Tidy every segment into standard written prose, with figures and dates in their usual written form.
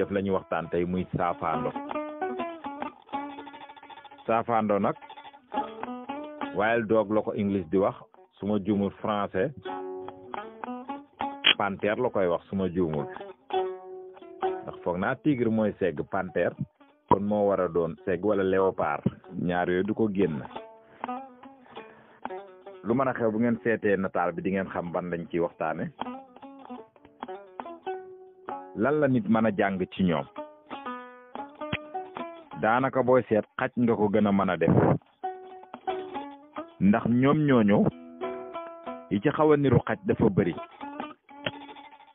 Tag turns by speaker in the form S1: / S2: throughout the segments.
S1: jëf la ñuy waxtaan tey muy saafando nag wild dog la ko English di wax su ma juumul français panthère la koy wax su ma juumul ndax foog naa tigre mooy segg panthère kon moo war a doon segg wala léopard ñaar yooyu du ko génn lu mën a xew bu ngeen seetee nataal bi di ngeen xam ban lañ ciy waxtaane lan la nit mën a jàng ci ñoom daanaka booy seet xaj nga ko gën a mën a def ndax ñoom ñooñu yi ci xaw a niru xaj dafa bëri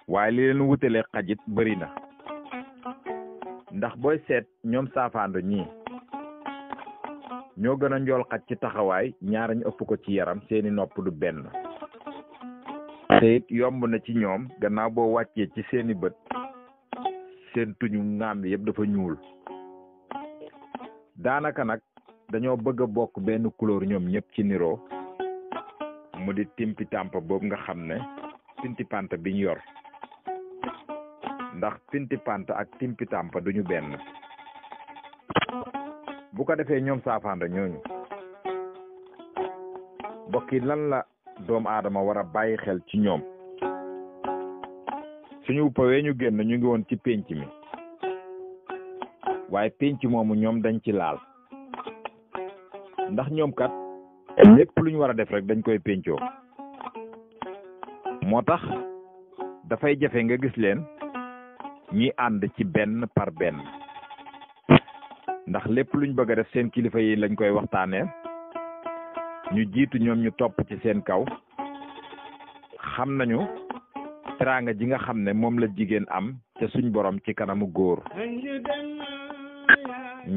S1: waaye li leen wutalee xajit bëri na ndax booy seet ñoom saafando ñii ñoo gën a njool xaj ci taxawaay ñaar ñu ëpp ko ci yaram seeni nopp du benn te it yomb na ci ñoom gannaaw boo wàccee ci seeni bët seen tuñu ngaam bi yëpp dafa ñuul daanaka nag dañoo bëgg a bokk benn couleur ñoom ñëpp ci niroo mu di timpi tampa boobu nga xam ne pinti pant biñ yor ndax pinti pant ak timpi tampa duñu benn bu ko defee ñoom saafando ñooñu bokki lan la doomu aadama war a bàyyi xel ci ñoom suñu pawee ñu génn ñu ngi woon ci pénc mi waaye pénc moomu ñoom dañ ci laal ndax ñoom kat lépp lu ñu war a def rek dañ koy péncoo moo tax dafay jafe nga gis leen ñi ànd ci benn par benn ndax lépp luñ bëgg a def seen kilifa yi lañ koy waxtaanee ñu jiitu ñoom ñu topp ci seen kaw xam nañu teraanga ji nga xam ne moom la jigéen am ca suñ borom ci kanamu góor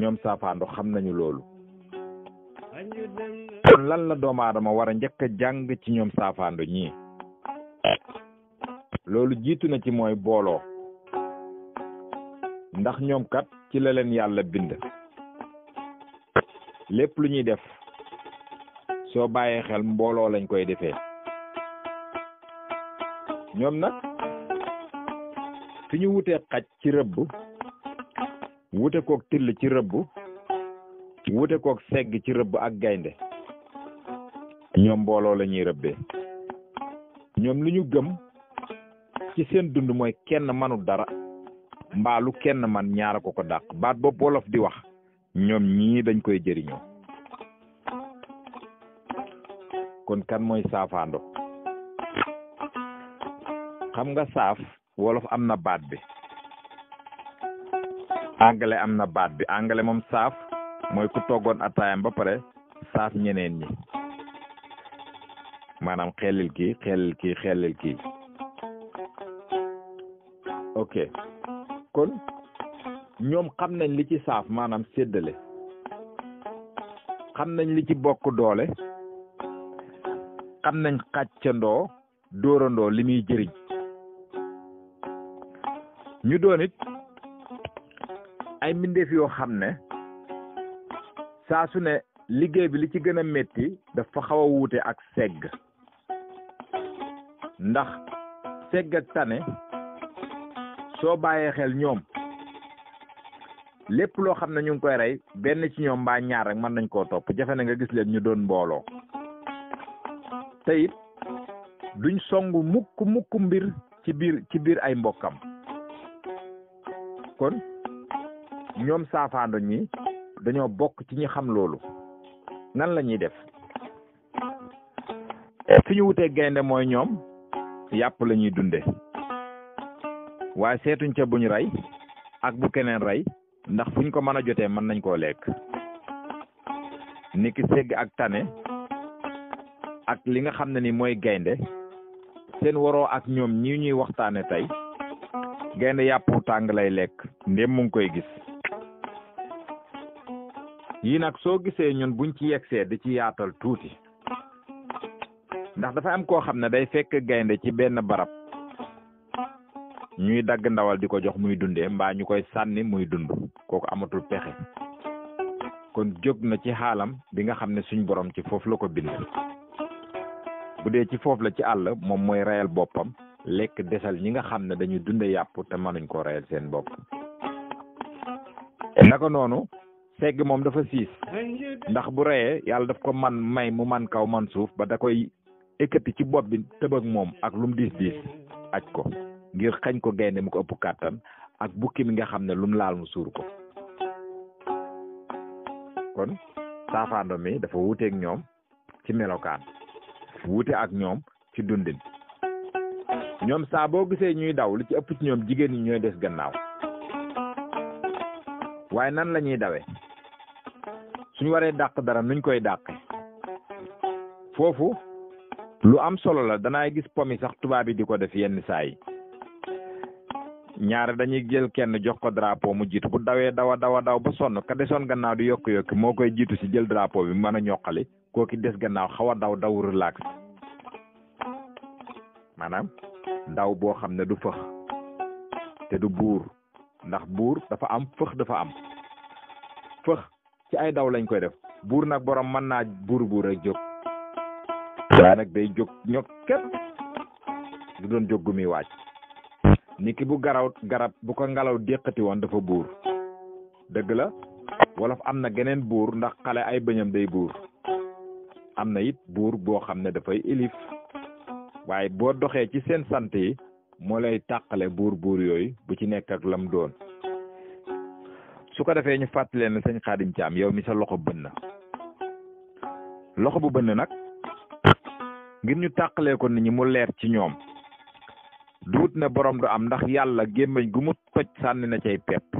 S1: ñoom saafando xam nañu loolu kon lan la doomu aadama war a njëkk a jàng ci ñoom saafando ñii loolu jiitu na ci mooy booloo ndax ñoom kat ci la leen yàlla bind lépp lu ñuy def soo bàyyee xel mbooloo lañ koy defee ñoom nag fi ñu wutee xaj ci rëbb wute kook till ci rëbb wute kook segg ci rëbb ak gaynde ñoom mbooloo la ñuy rëbbee ñoom li ñu gëm ci seen dund mooy kenn manul dara mbaalu kenn man ñaara ko dàq baat bopp wolof di wax ñoom ñii dañ koy jëriñoo kon kan mooy saafando xam nga saaf wolof am na baat bi anglais am na baat bi anglais moom saaf mooy ku toggoon ataayam ba pare saaf ñeneen ñi maanaam xelil kii ok kon ñoom xam nañ li ci saaf maanaam séddale xam nañ li ci bokk doole xam nañ xàccandoo dóorandoo li muy jëriñ ñu doon it ay mbindeef yoo xam ne saa su ne liggéey bi li ci gën a metti dafa xaw a wuute ak segg ndax segg ak tane soo bàyyee xel ñoom lépp loo xam ne ñu ngi koy rey benn ci ñoom mbaa ñaar rek mën nañ koo topp jafe na nga gis leen ñu doon mbooloo te it duñ songu mukk mbir ci biir ay mbokkam kon ñoom saafando ñi dañoo bokk ci ñi xam loolu nan la ñuy def fi ñu wutee gaynde mooy ñoom yàpp la ñuy dunde waaye seetuñ ca buñ rey ak bu keneen rey ndax fuñ ko mën a jotee mën nañ koo lekk niki segg ak tane ak li nga xam ne ni mooy gaynde seen waroo ak ñoom ñi ñuy waxtaane tey gaynde yàppu tàng lay lekk ndéem mu ngi koy gis yii nag soo gisee ñun buñ ci yegsee di ci yaatal tuuti ndax dafa am koo xam ne day fekk gaynde ci benn barab ñuy dagg ndawal di ko jox muy dundee mbaa ñu koy sànni muy dund kooku amatul pexe kon jóg na ci xaalam bi nga xam ne suñ borom ci foofu la ko bind bu dee ci foofu la ci àll moom mooy reyal boppam lekk desal ñi nga xam ne dañuy dunde yàpp te mënuñ koo reyal seen bopp naka noonu segg moom dafa siis ndax bu reyee yàlla daf ko may mu man kaw man suuf ba da koy ekkati ci bopp bi tëbëg moom ak lum diis aj ko ngir xañ ko gaynde mu ko ëpp kàttan ak bukki mi nga xam ne lum laal mu suur ko. kon saafaando mi dafa wuuteeg ñoom ci melokaan wuute ak ñoom ci dundin. ñoom saa boo gisee ñuy daw li ci ëpp ci ñoom jigéen ñi ñooy des gannaaw. waaye nan la ñuy dawee suñu waree dàq dara nuñ koy dàqe foofu lu am solo la danaay gis pomi sax tubaab yi di ko def yenn saa yi ñaare dañuy jël kenn jox ko drapeau mu jiitu bu dawee daw ba sonn ka desoon gannaaw di yokk moo koy jiitu ci jël drapeau bi mën a ñoqali kooki des gannaaw xaw a daw relax maanaam daw boo xam ne du fëx te du buur ndax buur dafa am fëx dafa am fëx ci ay daw lañ koy def buur nag borom mën naa buur rek jóg waaye nag day jóg ñok képp du doon jóg gu muy wàcc ni ki bu garab bu ko ngelaw déqati woon dafa buur dëgg la wolof am na geneen buur ndax xale ay bëñam day buur am na it buur boo xam ne dafay ilif waaye boo doxee ci seen sant yi moo lay tàqale buur yooyu bu ci nekk ak lam doon su ko defee ñu fàttali leen sëñ Xaadim Caam yow mi sa loxo bënn loxo bu bënn nag ngir ñu tàqalee ko nit ñi mu leer ci ñoom duut ne borom du am ndax yàlla gémmiñ gu mu toj sànni na cay pepp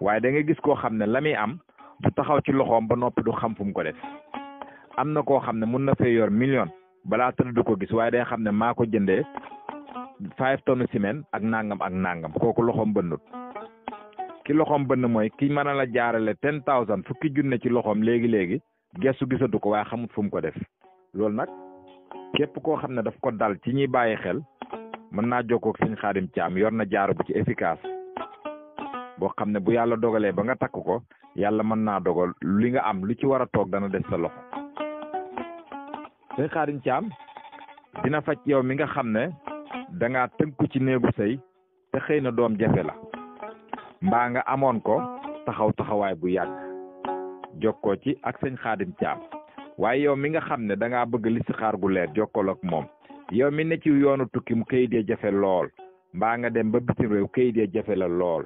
S1: waaye da nga gis koo xam ne la muy am du taxaw ci loxoom ba noppi du xam fu mu ko def am na koo xam ne mun na fee yor million balaa tëdd du ko gis waaye day xam ne maa ko jëndee 5 tonnes ciment ak nangam kooku loxoom bënnut ki loxoom bënn mooy ki mën a la jaarale 10,000 fukki junne ci loxoom léegi gestu gisatu ko waaye xamut fu mu ko def loolu nag képp koo xam ne daf ko dal ci ñuy bàyyi xel mën naa jokkoo ak sëñ Xaadim Caam yor na jaaro bu ci efficace boo xam ne bu yàlla dogalee ba nga takk ko yàlla mën naa dogal li nga am lu ci war a toog dana des sa loxo sëñ Xaadim Caam dina faj yow mi nga xam ne dangaa tënku ci néegu sëy te xëy na doom jafe la mbaa nga amoon ko taxawaay bu yàgg jokkoo ci ak sëñ Xaadim Caam waaye yow mi nga xam ne dangaa bëgg listixaar gu leer jokkool ak moom yow mi ne ci yoonu tukki mu kayit ya jafe lool mbaa nga dem ba bitim réew kayit ya jafe la lool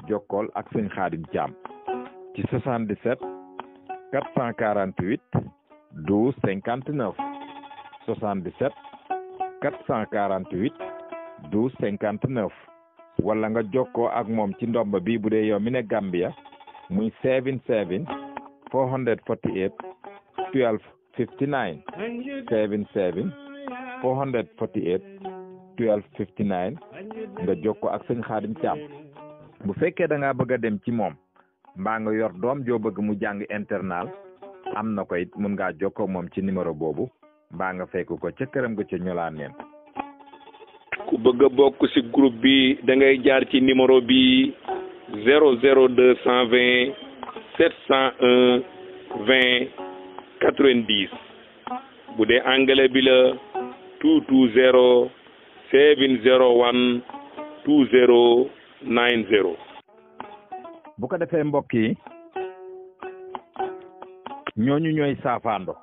S1: jokkool ak sëñ Xaadim Caam ci 77 448 12 59 77 448 12 59 wala nga jokkoo ak moom ci ndomba bi bu dee yow mi ne Gambia muy 77 448 12 59 77 448 12 59 nga jokkoo ak sëñ Xaadim Caam bu fekkee da ngaa bëgg a dem ci moom mbaa nga yor doom joo bëgg mu jàng internal am na ko it mun ngaa jokkoo moom ci numéro boobu mbaa nga fekk ko ca këram ga ca ñolaan neen
S2: ku bëgg a bokk ci groupe bi da ngay jaar ci numéro bi 00220 701 20 90 bu dee anglais bi la 220 701 2090
S1: bu ko defee mbokk yi ñooñu ñooy saafaando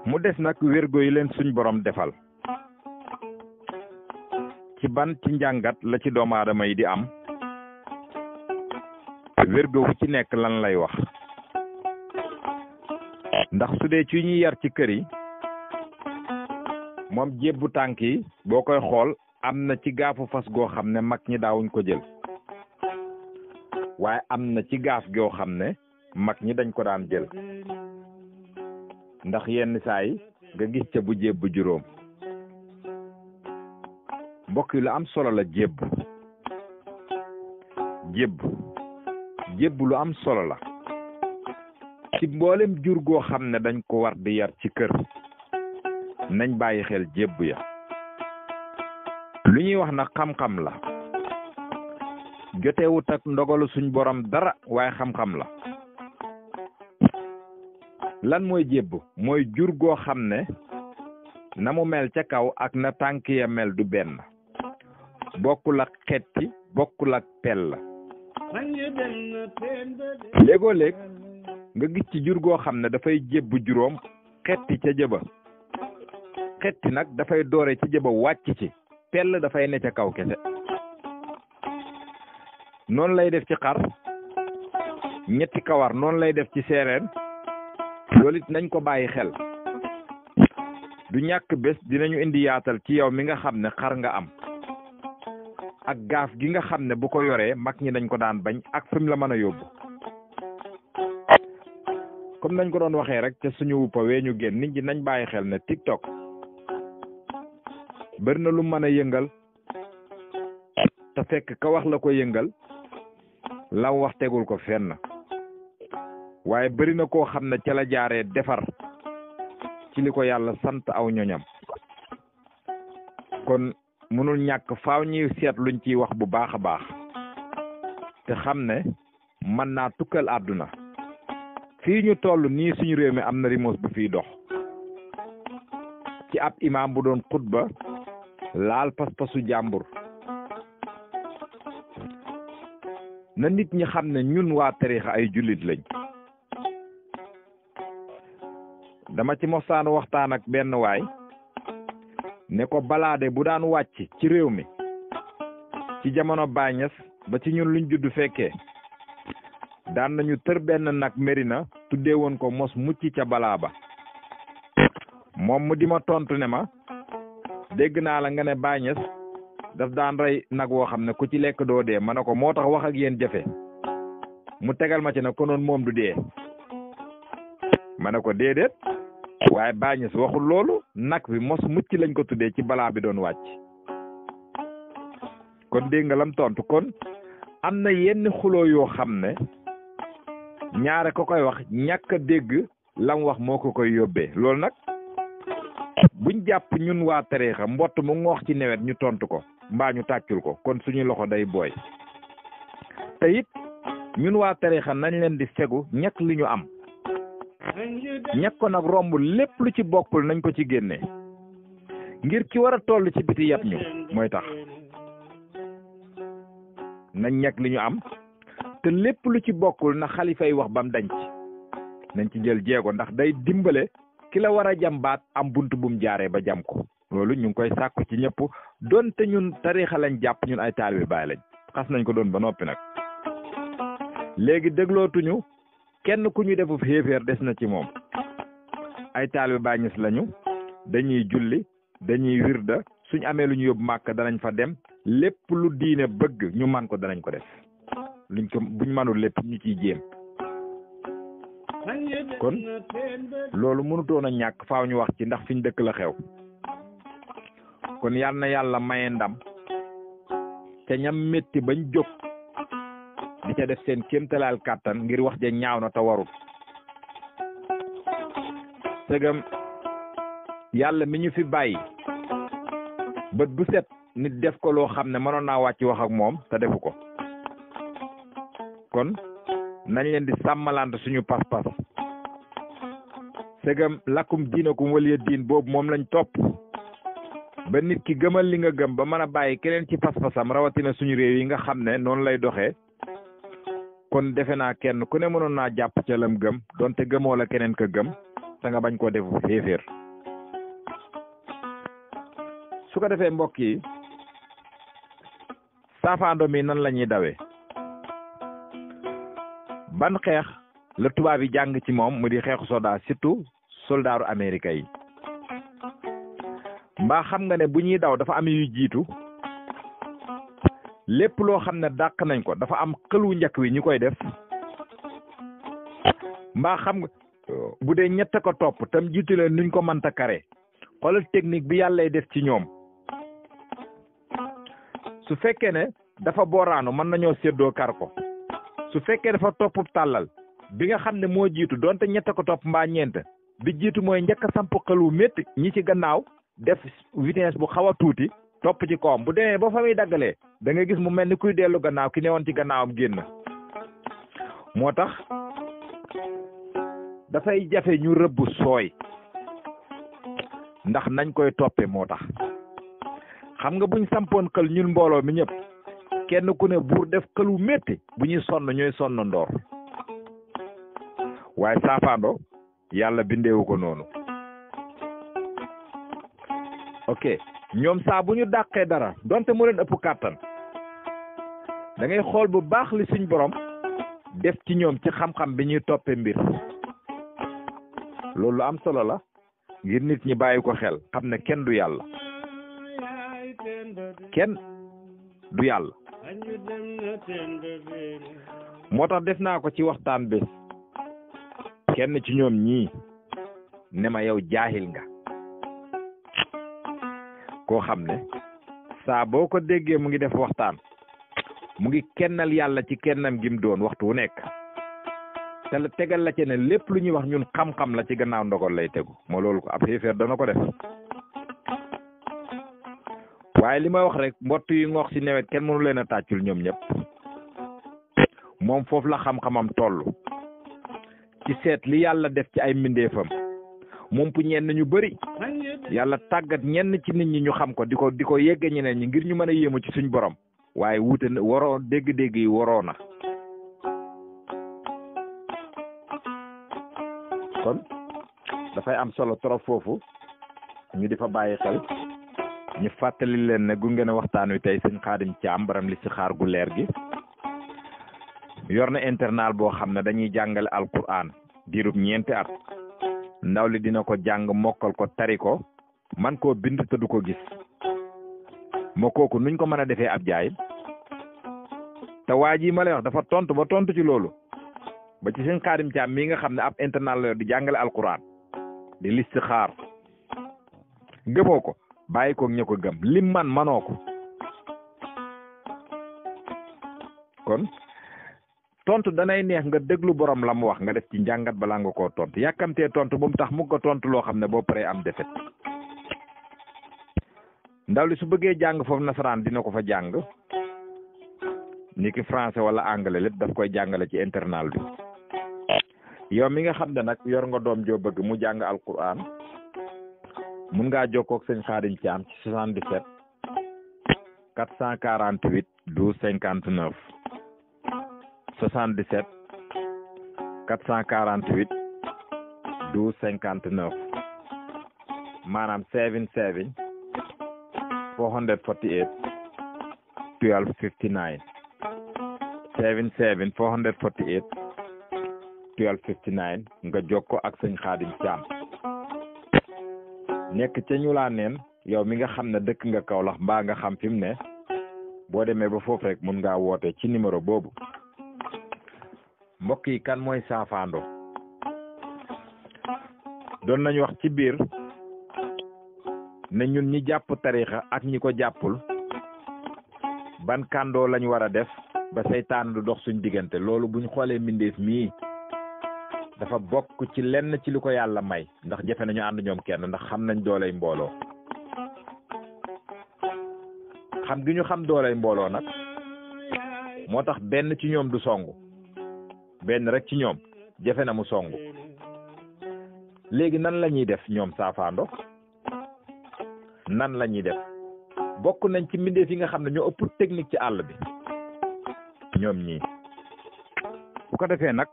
S1: mu des nag wérgo yi leen suñ borom defal ci ban ci njàngat la ci doomu aadama yi di am wérgo wu ci nekk lan lay wax ndax su dee ci ñuy yar ci kër yi moom jébbu tànk yi boo koy xool am na ci gaafu fas goo xam ne mag ñi daawuñ ko jël waaye am na ci gaaf goo xam ne mag ñi dañ ko daan jël ndax yenn saa yi nga gis ca bu jébbu juróom mbokk yi lu am solo la jébbu lu am solo la ci mboolem jur goo xam ne dañ ko war di yar ci kër nañ bàyyi xel jébbu ya lu ñuy wax nag xam-xam la jotewut ak ndogalu suñ borom dara waaye xam-xam la lan mooy jébbu mooy jur goo xam ne na mu mel ca kaw ak na tànk ya mel du benn bokkul ak xetti bokkul ak pell léegoo léeg nga gis ci jur goo xam ne dafay jébbu juróom xetti ca jëba xetti nag dafay doore ci jëba wàcc ci pell dafay ne ca kaw kese noonu lay def ci xar ñetti kawar noonu lay def ci seereen loolu it nañ ko bàyyi xel du ñàkk bés dinañu indi yaatal ci yow mi nga xam ne xar nga am ak gaaf gi nga xam ne bu ko yoree mag ñi dañ ko daan bañ ak fi mu la mën a yóbbu comme nañ ko doon waxee rek te suñu wuppa wee ñu génn nit ñi nañ bàyyi xel ne TikTok bari na lu mën a yëngal te fekk ka wax la ko yëngal la wax tegul ko fenn waaye bari na koo xam ne ca la jaaree defar ci li ko yàlla sant aw ñoñam kon mënul ñàkk faaw ñuy seet luñ ciy wax bu baax a baax te xam ne mën naa tukkal àdduna fii ñu toll nii suñu réew mi am na rimos bu fiy dox ci ab imaam bu doon xutba laal pas-pasu jàmbur na nit ñi xam ne ñun waa tariixa ay jullit lañ dama ci mostaan waxtaan ak benn waay ne ko balaade bu daan wàcc ci réew mi ci jamono Baay Ñas ba ci ñun luñ judd fekkee daan nañu tër benn nag Medina tuddee woon ko mos mucc ca balaa ba moom mu di ma tontu ne ma dégg naa la nga ne Baay Ñas daf daan rey nag woo xam ne ku ci lekk doo dee ma ne ko moo tax wax ak yéen jafe mu tegal ma ci ne konoon moom du dee ma ne ko déedéet waaye Baay Ñas waxul loolu nag bi mos mucc lañ ko tuddee ci balaa bi doon wàcc kon dégg nga lam tontu kon am na yenn xuloo yoo xam ne ñaare ko koy wax ñàkk a dégg lam wax moo ko koy yóbbee loolu nag buñ jàpp ñun waa tariixa mbott mu ngoox ci newet ñu tontu ko mbaa ñu tàccul ko kon suñu loxo day booy te it ñun waa tariixa nañ leen di fegu ñàkk li ñu am ñàkk ko nag romb lépp lu ci bokkul nañ ko ci génne ngir ki war a toll ci biti yat ñu mooy tax nañ ñàkk li ñu am te lépp lu ci bokkul na xalifa yi wax bam dañ ci nañ ci jël jéego ndax day dimbale ki la war a jam baat am bunt bum jaaree ba jam ko loolu ñu ngi koy sàkku ci ñëpp doonte ñun tariixa lañ jàpp ñun ay taalibe Baay lañ xas nañ ko doon ba noppi nag léegi déglootuñu kenn ku ñu defu xéeféer des na ci moom ay taalibe Baay Ñas lañu dañuy julli dañuy wirda suñ amee lu ñu yóbbu màkk danañ fa dem lépp lu diine bëgg ñu man ko danañ ko def luñ ko buñ manul lépp ñu ciy jéem kon loolu mënutoon a ñàkk faaw ñu wax ci ndax fiñ dëkk la xew kon yal na yàlla maye ndam ca ñam métti bañ jóg di ca def seen kéemtalaal kàttan ngir wax ja ñaaw na te warut sëgam yàlla mi ñu fi bàyyi bët bu set nit def ko loo xam ne mënoon naa wàcc wax ak moom te defu ko kon nañ leen di sàmmalante suñu pas-pas sëgam lakkum diinakum waliya diin boobu moom lañ topp ba nit ki gëmal li nga gëm ba mën a bàyyi keneen ci pas-pasam rawatina suñu réew yi nga xam ne noonu lay doxee kon defe naa kenn ku ne mënoon naa jàpp ca lam gëm donte gëmoo la keneen ka gëm te nga bañ koo defu xéeféer su ko defee mbokk yi saafaando mi nan la ñuy dawee ban xeex la tubaab yi jàng ci moom mu di xeexu soldat surtout soldaaru Amérique yi mbaa xam nga ne bu ñuy daw dafa am yu jiitu lépp loo xam ne dàq nañ ko dafa am xëlu njëkk wi ñu koy def mbaa xam nga bu dee ñett ko topp tam jiitu leen nuñ ko mënta kare xoolal technique bi yàllay def ci ñoom su fekkee ne dafa booraanu mën nañoo séddoo kar ko su fekkee dafa topp tàllal bi nga xam ne moo jiitu donte ñett ko topp mbaa ñeent bi jiitu mooy njëkk a samp xëlu métti ñi ci gannaaw def vitesse bu xaw a tuuti topp ci kawam bu demee ba fa muy daggalee da nga gis mu mel ni kuy dellu gannaaw ki newoon ci gannaawam génn moo tax dafay jafe ñu rëbb sooy ndax nañ koy toppe moo tax xam nga buñ sampoon xël ñun mbooloo mi ñëpp kenn ku ne buur def xelu métti bu ñuy sonn ñooy sonn ndoor waaye saafaandoo yàlla bindeewu ko noonu ok ñoom saa bu ñu dàqee dara donte mu leen ëpp kàttan da ngay xool bu baax li suñ borom def ci ñoom ci xam-xam bi ñuy toppee mbir loolu am solo la ngir nit ñi bàyyi ko xel xam ne kenn du yàlla kenn du yàlla moo tax def naa ko ci waxtaan bi kenn ci ñoom ñii ne ma yow jaahil nga koo xam ne saa boo ko déggee mu ngi def waxtaan mu ngi kennal yàlla ci kennam gi mu doon waxtu wu nekk te la tegal la ci ne lépp lu ñuy wax ñun xam-xam la ci gannaaw ndogal lay tegu moo loolu ko ab xéeféer dana ko def waaye li may wax rek mbott yi ngoox ci nawet kenn mënu leen a tàccul ñoom ñëpp moom foofu la xam-xamam toll ci seet li yàlla def ci ay mbindeefam moom pu ñenn ñu bëri yàlla tàggat ñenn ci nit ñi ñu xam ko di ko yegge ñeneen ñi ngir ñu mën a yéemu ci suñ borom waaye wuute na waroo dégg-dégg yi waroo na kon dafay am solo trop foofu ñu di fa bàyyi xel ñu fàttali leen ne gunge na waxtaan wi tey sëñ Xaadim Caam baram li si xaar gu leer gi yor na internat boo xam ne dañuy jàngale alquran diirub 4 at ndaw li dina ko jàng mokkal ko tari ko man koo bind te du ko gis moo kooku nuñ ko mën a defee ab jaay te waa ji ma lay wax dafa tontu ba tontu ci loolu ba ci sëñ Xaadim Caam mii nga xam ne ab internat la yor di jàngale alquran di listixaar gëmoo ko bàyyi ko ña ko gëm lim man manoo ko kon tontu danay neex nga déglu borom la mu wax nga def ci njàngat balaa nga koo tontu yàkkamtee tontu bu mu tax mu ko tontu loo xam ne boo paree am defet ndaw li su bëggee jàng foofu nasaraan dina ko fa jàng ni ki français wala anglais lépp daf koy jàngale ci internat bi yow mi nga xam ne nag yor nga doom joo bëgg mu jàng alquran mun ngaa jokkoo ak sëñ Xaadim Caam ci 77 448 12 59 77 448 12 59 maanaam 77 448 12 59 77 448 12 59 nga jokkoo ak sëñ Xaadim Caam nekk ca ñu laa neen yow mi nga xam ne dëkk nga Kaolack mbaa nga xam fi mu ne boo demee ba foofu rek mun ngaa woote ci numéro boobu mbokk yi kan mooy Safando doon nañu wax ci biir ne ñun ñi jàpp tariixa ak ñi ko jàppul ban kàndoo lañ war a def ba seytaan du dox suñ diggante loolu buñ xoolee mbindeef mii dafa bokk ci lenn ci li ko yàlla may ndax jafe nañu ànd ñoom kenn ndax xam nañ dooley mbooloo xam gi ñu xam dooley mbooloo nag moo tax benn ci ñoom du songu benn rek ci ñoom jafe na mu songu léegi nan la ñuy def ñoom Safando nan la ñuy def bokk nañ ci mbindeef yi nga xam ne ñoo ëpp technique ci àll bi ñoom ñii bu ko defee nag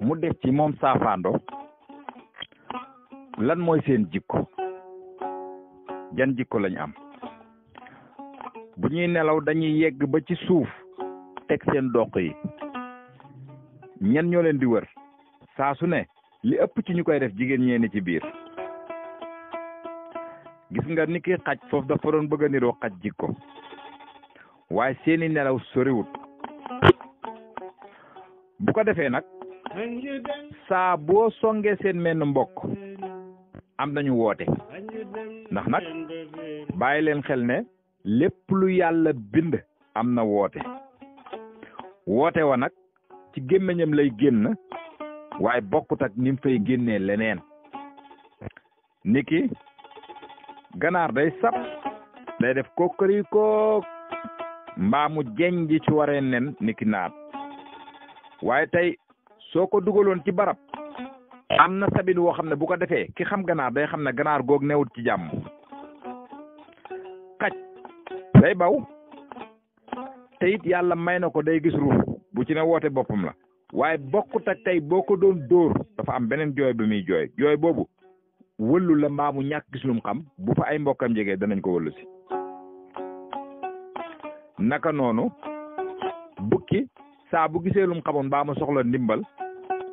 S1: mu def ci moom Safando lan mooy seen jikko jan jikko lañ am bu ñuy nelaw dañuy yegg ba ci suuf teg seen doq yi ñen ñoo leen di wër saa su ne li ëpp ci ñu koy def jigéen ñeeni ci biir gis nga ni ki xaj foofu dafa doon bëgg a niroo xaj jikko waaye seeni nelaw soriwut bu ko defee nag saa boo songee seen menn mbokk am nañu woote ndax nag bàyyi leen xel ne lépp lu yàlla bind am na woote woote wa nag ci gémmiñam lay génn waaye bokkut ak ni mu fay génnee leneen niki ganaar day sab day def kookari kook mbaa mu jeñ ji ci waree nen niki naat waaye tey soo ko dugaloon ci barab am na sabin woo xam ne bu ko defee ki xam ganaar day xam ne ganaar goog newut ci jàmm xaj day baw te it yàlla may na ko day gis ruux bu ci ne woote boppam la waaye bokkut ak tey boo ko doon dóor dafa am beneen jooy bi muy jooy boobu wëllu la mbaamu ñàkk gis lu mu xam bu fa ay mbokkam jegee danañ ko wëllu si naka noonu bukki saa bu gisee lu mu xamoon mbaa mu soxla ndimbal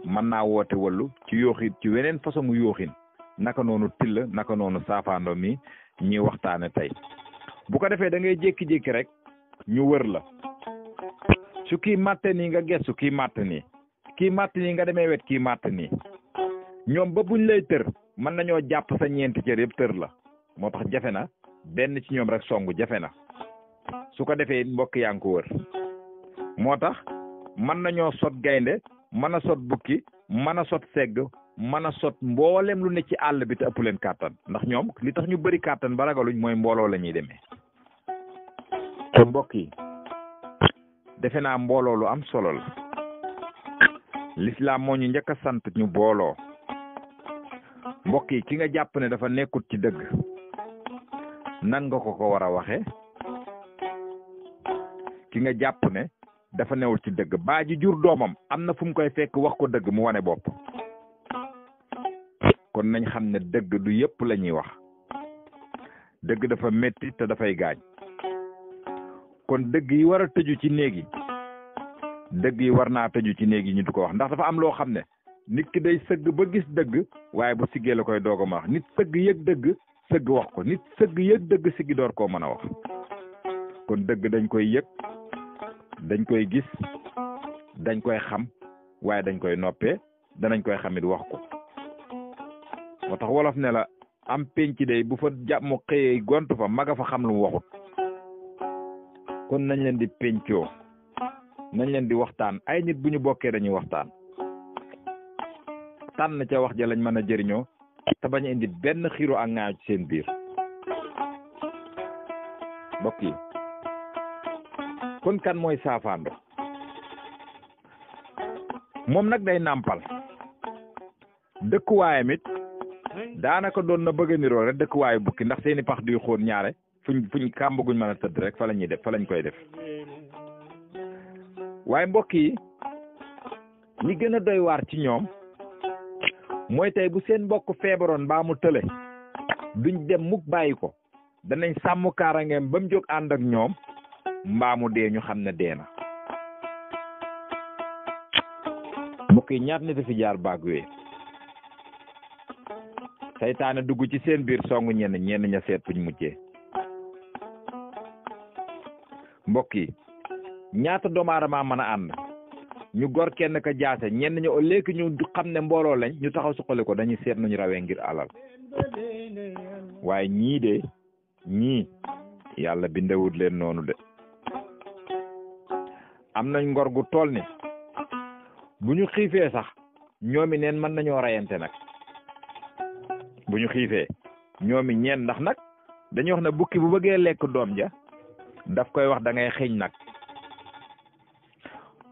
S1: mën naa woote wëllu ci yooxin ci weneen façon mu yooxin naka noonu till naka noonu saafaando mi ñuy waxtaane tey bu ko defee da ngay jékki-jékki rek ñu wër la su kii màtte nii nga gestu kii màtt nii nga demee wet kii màtt nii ñoom ba buñ lay tër mën nañoo jàpp sa ñeenti cër yëpp tër la moo tax jafe na benn ci ñoom rek songu jafe na su ko defee mbokk yaa ngi ko wër moo tax mën nañoo sot gaynde mën a sot bukki mën a sot segg mën a sot mboolem lu ne ci àll bi te ëpp leen kàttan ndax ñoom li tax ñu bëri kàttan ba ragaluñ mooy mbooloo la ñuy demee te mbokk yi defe naa mbooloo lu am solo la lislaam moo ñu njëkk a sant ñu booloo mbokk yi ki nga jàpp ne dafa nekkut ci dëgg nan nga ko war a waxe ki nga jàpp ne dafa newul ci dëgg baa ji jur doomam am na fu mu koy fekk wax ko dëgg mu wane bopp kon nañ xam ne dëgg du yëpp la ñuy wax dëgg dafa metti te dafay gaañ kon dëgg yi war a tëju ci néeg yi dëgg yi war naa tëju ci néeg yi ñu du ko wax ndax dafa am loo xam ne nit ki day sëgg ba gis dëgg waaye bu siggee la koy doog a ma wax nit sëgg yëg dëgg sëgg wax ko nit sëgg yëg dëgg siggi door koo mën a wax kon dëgg dañ koy yëg dañ koy gis dañ koy xam waaye dañ koy noppee danañ koy xamit wax ko moo tax wolof ne la am penc day bu fa jàmm xëyee gontu fa maga fa xam lu mu waxut kon nañ leen di pencoo nañ leen di waxtaan ay nit bu ñu bokkee dañuy waxtaan tànn ca wax ja lañ mën a jëriñoo te bañ a indi benn xiiro ak ŋaaw ci seen biir mbokk yi kon kan mooy saafaando moom nag day nàmpal dëkkuwaayam it daanaka doon na bëgg a niroo rek dëkkuwaayu bukki ndax seeni pax duy xóon ñaare fuñ kàmbaguñ mën a tëdd rek fa la ñuy def fa lañ koy def waaye mbokk yi li gën a doy waar ci ñoom mooy tey bu seen mbokk feebaroon mbaa mu tële duñ dem mukk bàyyi ko danañ sàmm kaaraangeem ba mu jóg ànd ak ñoom mbaa mu dee ñu xam ne dee na mbokk yi ñaat nit a fi jaar baag wee saytaane dugg ci seen biir songu ñenn ña seet fuñ mujjee mbokk yi ñaata doomu aadama mën a ànd ñu gor kenn ka jaase ñenn ña au lieu que ñu xam ne mbooloo lañ ñu taxaw suqali ko dañuy seet nañu rawee ngir alal waaye ñii yàlla bindewut leen noonu de am nañ ngor gu tool ni bu ñu xiifee sax ñoomi neen mën nañoo rayante nag bu ñu xiifee ñoomi ñeen ndax nag dañuy wax ne bukki bu bëggee lekk doom ja daf koy wax da ngay xeeñ nag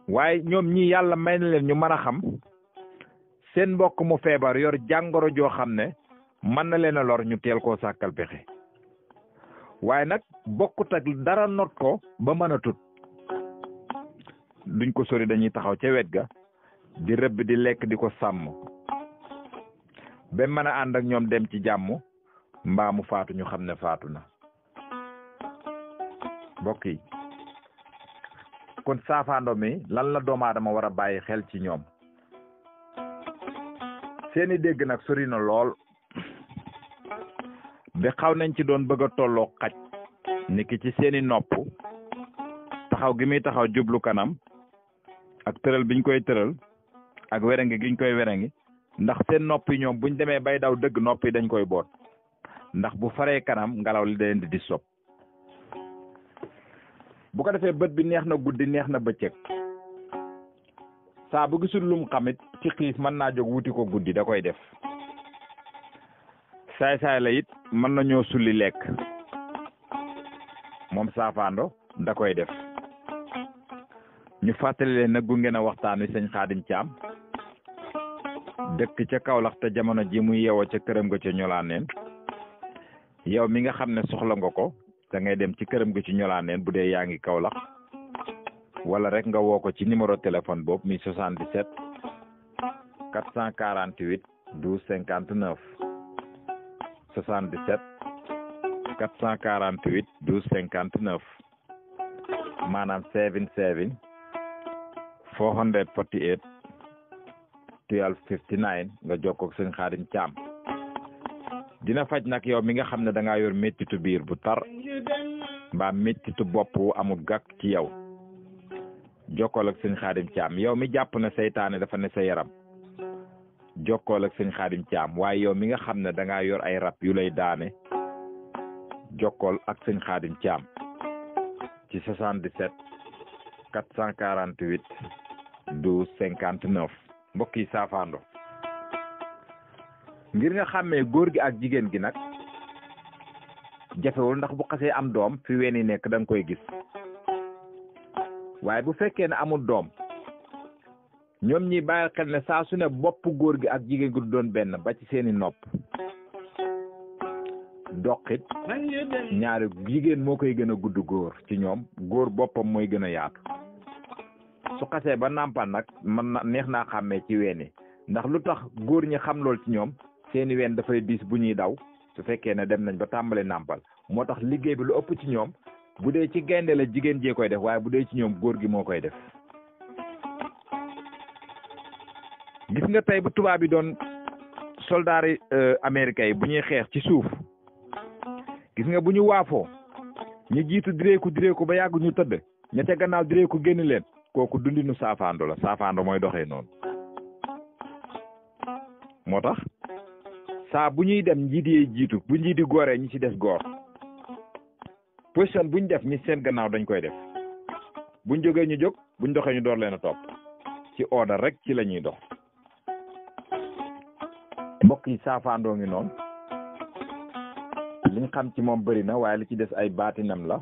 S1: waaye ñoom ñii yàlla may na leen ñu mën a xam seen mbokk mu feebar yor jàngoro joo xam ne mën na leen a lor ñu teel koo sàkkal pexe waaye nag bokkut ak dara not ko ba mën a tut duñ ko sori dañuy taxaw ca wet ga di rëbb di lekk di ko sàmm ba mën a ànd ak ñoom dem ci jàmm mbaa mu faatu ñu xam ne faatu na mbokk yi kon saafaando mi lan la doomu aadama war a bàyyi xel ci ñoom seeni dégg nag sori na lool ba xaw nañ ci doon bëgg a tolloo xaj niki ci seeni nopp taxaw gi muy taxaw jublu kanam ak tëral biñ koy tëral ak werengi giñ koy werengi ndax seen nopp yi ñoom buñ demee bay daw dëgg nopp yi dañ koy boot ndax bu faree kanam ngelaw li da leen di sob bu ko defee bët bi neex na guddi neex na bëccëg saa bu gisul lum xamit ci xiif mën naa jóg wuti ko guddi da koy def saay-saay la it mën nañoo sulli lekk moom saafaando da koy def ñu fàttali leen nag gunge na waxtaan wi sëñ Xaadim Caam dëkk ca Kaolack te jamono ji muy yeewoo ca këram ga ca Ñolaaneen yow mi nga xam ne soxla nga ko da ngay dem ci këram ga ci Ñolaaneen bu dee yaa ngi Kaolack wala rek nga woo ko ci numéro téléphone boobu mi 77 448 12 59 77 448 12 59 maanaam 77 448 12 59 nga jokkoo ak sëñ Xaadim Caam dina faj nag yow mi nga xam ne da ngaa yor méttitu biir bu tar mbaa méttitu bopp wu amul gàkk ci yow jokkool ak sëñ Xaadim Caam yow mi jàpp na seytaane dafa ne sa yaram jokkool ak sëñ Xaadim Caam waaye yow mi nga xam ne da ngaa yor ay rab yu lay daane jokkool ak sëñ Xaadim Caam ci 77 448 12 59 mbokk yi saafaando ngir nga xàmmee góor gi ak jigéen gi nag jafewul ndax bu xasee am doom fi weni nekk da nga koy gis waaye bu fekkee ne amul doom ñoom ñi bàyyi xel ne saa su ne bopp góor gi ak jigéen gi du doon benn ba ci seeni nopp doqit ñaari jigéen moo koy gën a gudd góor ci ñoom góor boppam mooy gën a yaatu su xasee ba nàmpal nag man na neex naa xàmmee ci weeni ndax lu tax góor ñi xam lool ci ñoom seeni ween dafay diis bu ñuy daw su fekkee ne dem nañ ba tàmbali nàmpal moo tax liggéey bi lu ëpp ci ñoom bu dee ci gaynde la jigéen jee koy def waaye bu dee ci ñoom góor gi moo koy def gis nga tey bu tubaab yi doon soldaar yi américains yi bu ñuy xeex ci suuf gis nga bu ñu waafoo ñu jiitu direeku ba yàgg ñu tëdd ña ca gannaaw direeku génn leen kooku dundinu saafaando la saafaando mooy doxee noonu moo tax saa bu ñuy dem njiit yi jiitu bu njiit yi gooree ñi ci des goor position buñ def ñi seen gannaaw dañ koy def buñ jógee ñu jóg buñ doxee ñu door leen a topp ci ordre rek ci la ñuy dox mbokk yi saafaandoo ngi noonu liñ xam ci moom bëri na waaye li ci des ay baatinam la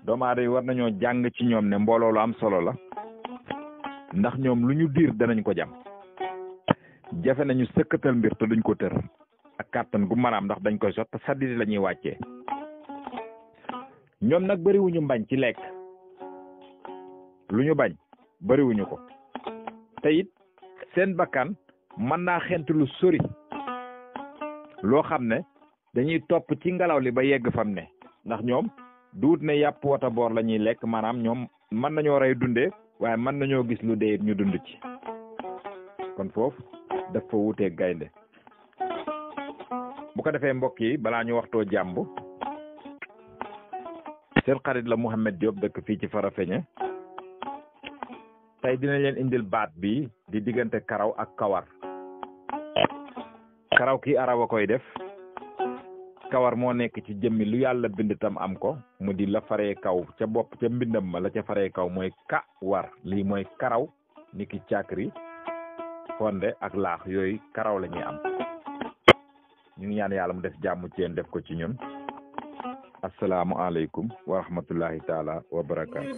S1: doomu aadama yi war nañoo jàng ci ñoom ne mbooloo lu am solo la ndax ñoom lu ñu diir danañ ko jam jafe nañu sëkkatal mbir te duñ ko tër ak kàttan gu manaam ndax dañ koy sot te sadditi la ñuy wàccee ñoom nag bëriwuñu mbañ ci lekk lu ñu bañ bëriwuñu ko te it seen bakkan mën naa xent lu sori loo xam ne dañuy topp ci ngelaw li ba yegg fam ne ndax ñoom duut ne yàpp wata boor la ñuy lekk maanaam ñoom mën nañoo rey dundee waaye mën nañoo gis lu dee ñu dund ci kon foofu daf fa wuteeg gaynde bu ko defee mbokk yi balaa ñu waxtoo jàmb seen xarit la Mouhamed Diop dëkk fii ci Farafeñe tey dina leen indil baat bi di diggante karaw ak kawar karaw ki araw a koy def kawar moo nekk ci jëmmi lu yàlla bind tam am ko mu di la faree kaw ca bopp ca mbindam ma la ca faree kaw mooy ka war lii mooy karaw ni ki càkkri fonde ak laax yooyu karaw la ñuy am ñu ngi ñaan yàlla mu def jàmm ci yéen def ko ci ñun asalaamualeykum wa rahmatullahi taala wa barakaatu